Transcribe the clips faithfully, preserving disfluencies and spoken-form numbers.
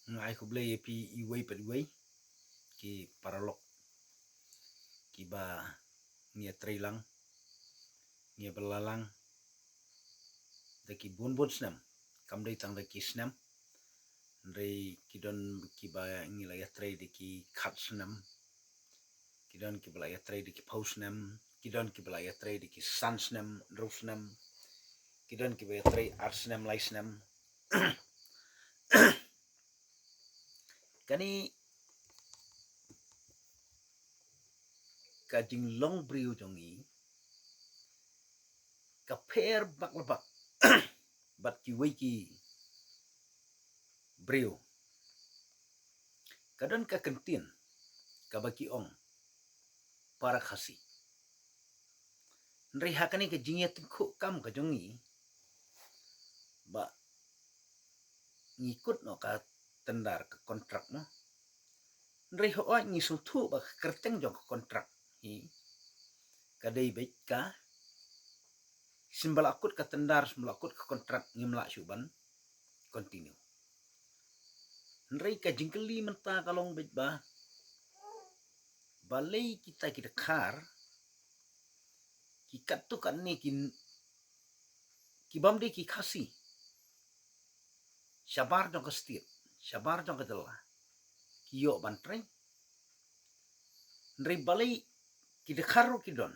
Nga ai khublei ïa phi iwei pa iwei ki paralok kiba ngi ïatrei lang, ngi ïa bylla lang da ki bun bun snem. Kam dei tang da ki snem, hynrei ki don kiba ngi la ïatrei da ki khat snem, ki don kiba la ïatrei da ki phew snem, ki don kiba la ïatrei da ki san snem, hynriew snem, ki don kiba ïatrei ar snem, lai snem. Kane ka jinglong briew jong ngi ka pher bak la bak bad kiwei ki briew. Ka don ka kyntien kaba ki ong para Khasi. Hynrei ha kane ka jingïatyngkhuh kam ka jong ngi ba ngi kut noh ka tender, ka kontrak noh. Hynrei hooid ngi sngewthuh ba ka kyrteng jong ka kontrak hi ka dei beit ka, symba la kut ka tender, symba la kut ka kontrak ngim lah shuh ban continue. Hynrei ka jingkylli mynta ka long beit ba balei kita ki dkhar, ki katto katne ki, ki bym dei ki Khasi shabar jong ka state, shabar jong ka jylla, ki ïoh ban trei. Hynrei balei ki dkhar ruh ki don,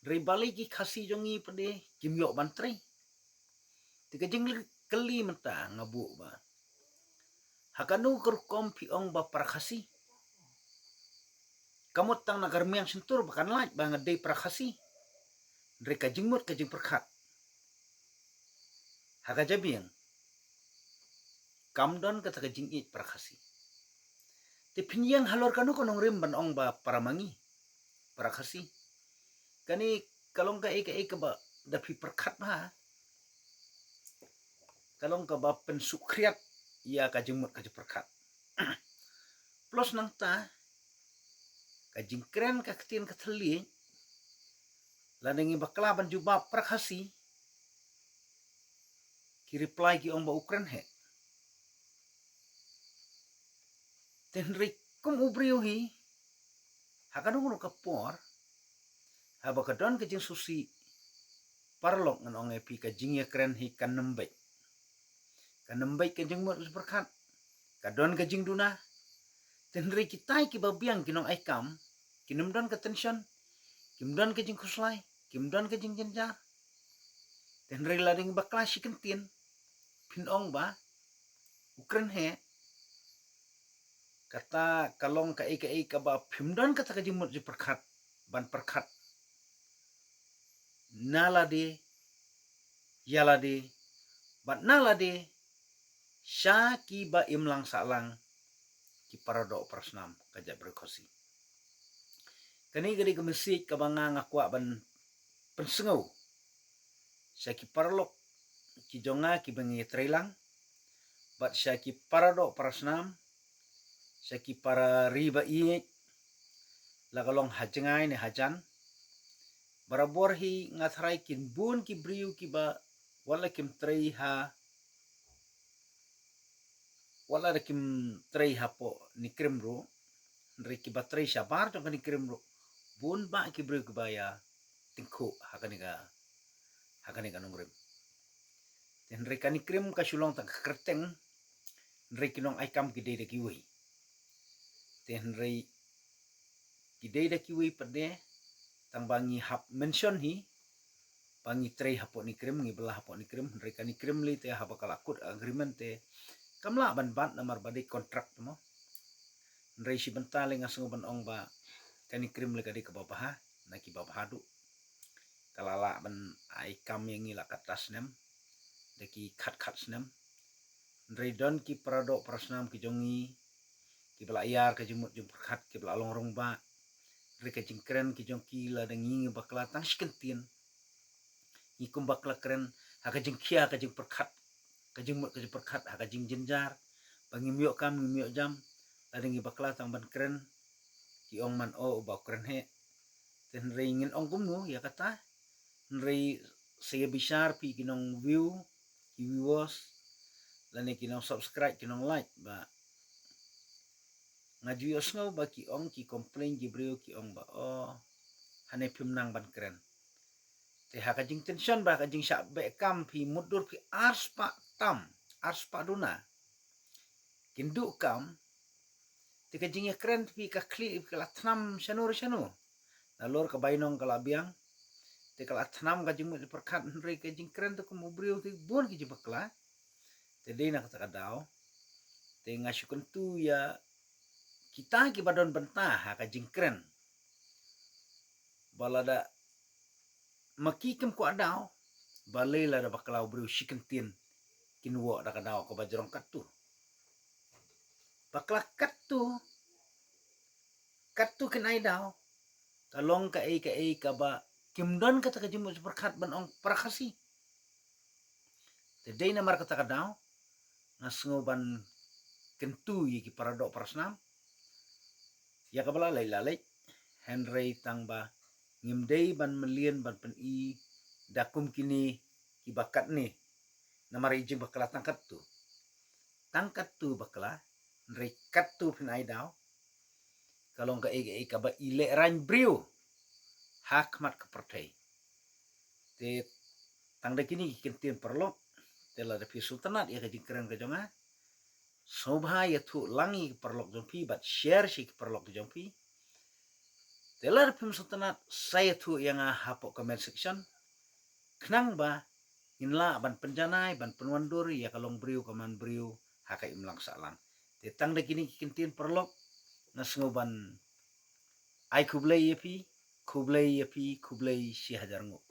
hynrei balei ki Khasi jong ngi pat de kim ïoh ban trei? Te ka jingkylli mynta nga buh ba ha kano ka rukom phi ong ba para Khasi? Ka mut tang na ka rmiang shyntur ba kan lait ba nga dei para Khasi, hynrei ka jingmut ka jingpyrkhat ha ka jabieng kam don kata ka jingïeit para Khasi. Te phin ïeng halor kano ka nongrim ban ong ba para ma ngi, para Khasi? Kane ka long kaei kaei kaba da phi pyrkhat bha, ka long kaba pynsukhriat ïa ka jingmut ka jingpyrkhat. Plus nangta ka jingkren ka ktien ka thylliej, lada ngi bakla ban jubab para Khasi, ki reply ki ong ba u kren heh. Te hynrei kum u briew hi, ha kano kano ka por haba ka don ka jingsngewsih, paralok, ngan ong ïa phi, ka jingïakren hi kan ym beit, kan ym beit ka jingmut ka jingpyrkhat, ka don ka jingduna. Te hynrei kitai kiba biang ki nong ai kam, kim don ka tension, kim don ka jingkhuslai, kim don ka jingjynjar. Te hynrei lada ngi bakla shi kyntien phin ong ba u kren heh, kata ka long kaei kaei kaba phim don kata ka jingmut jingpyrkhat ban pyrkhat na lade ïa lade bad na lade sha kiba imlang sahlang, ki paradoh parasnam ka jaitbynriew Khasi. Kane ka dei ka message kaba nga nga kwah ban pynsngew sha ki paralok ki jong nga kiba ngi ïatrei lang, bad sha ki paradoh parasnam, sha ki para ri ba ïeit, la ka long ha jngai ne ha jan. Barabor hi nga tharai kin bun ki briew kiba wat la kim trei ha, wat la da kim trei hapoh NEIGRIHMS ruh, hynrei kiba trei shabar jong ka NEIGRIHMS ruh, bun bah ki briew kiba ïa tyngkhuh ha kane ka, ha kane ka nongrim. Te hynrei ka NEIGRIHMS ka shu long tang ka kyrteng, hynrei ki nong ai kam ki dei da kiwei. Te hynrei ki dei da kiwei pat de, tang ba ngi hap mention hi ba ngi trei hapoh NEIGRIHMS, ngi bylla hapoh NEIGRIHMS, hynrei ka NEIGRIHMS lei te haba ka la kut agreement te kam lah ban bat namar ba dei contract mo. Hynrei shi bynta lei nga sngew ban ong ba ka NEIGRIHMS lei ka dei kaba bha na kiba bha duh. Ka la lah ban ai kam ïa ngi la kata snem, da ki khat khat snem. Hynrei don ki paradoh parasnam ki jong ngi kiba la ïar ka jingmut jingpyrkhat, kiba la long rangbah. Hynrei ka jingkren ki jong ki lada ngi ngi bakla tang shi kyntien, ngi kum bakla kren ha ka jingkhia ka jingpyrkhat, ka jingmut ka jingpyrkhat, ha ka jingjynjar, ba ngim ïoh kam ngim ïoh jam. Lada ngi bakla tang ban kren, ki ong man o uba kren heh. Te hynrei ngin ong kumno ïa kata? Hynrei sa ïa bishar phi ki nong view, ki viewers, lane ki nong subscribe, ki nong like ba nga ju ïohsngew ba ki ong, ki complain ki briew, ki ong ba, oh, hane phim nang ban kren. Te ha ka jingtension ba ka jingshah beh kam phi mutdur phi arspah tam, arspah duna. Kin duh kam, te ka jingïakren phi ka khlieh phi ka la thnam shano re shano. Nalor ka bainong ka la biang, te ka la thnam ka jingmut jingpyrkhat, hynrei ka jingkren te kum u briew te bun ki jingbakla. Te dei na kata ka daw te nga shu kyntu ïa kita kiba don bynta ha ka jingkren ba lada ma ki kim kwah daw, balei lada bakla u briew shi kyntien kin wok da ka daw kaba jrong katto. Bakla katto, katto kin ai daw, ka long kaei kaei kaba kim don kata ka jingmut jingpyrkhat ban ong para Khasi. Te dei namar kata ka daw nga sngew ban kyntu ïa ki para doh para snam, ïa kaba la leit la leit, hynrei tang ba ngim dei ban mlien ban pyni da kum kine kiba katne. Namar i jingbakla tang katto, tang katto bakla, hynrei katto phin ai daw, ka long kaei kaei kaba i lehraiñ briew ha khmat ka pyrthei. Te tang da kine ki kyntien paralok, te lada phi sngewtynnat ïa ka jingkren ka jong nga, sngewbha ïathuh lang ïa ki paralok jong phi bad share sha ki paralok jong phi. Te lada phim sngewtynnat, sa ïathuh ïa nga hapoh comment section, khnang ba ngin lah ban pynjanai, ban pynwandur ïa ka long briew ka man briew ha ka imlang sahlang. Te tang da kine ki kyntien paralok, nga sngew ban ai khublei ïa phi, khublei ïa phi, khublei shi hajar nguh.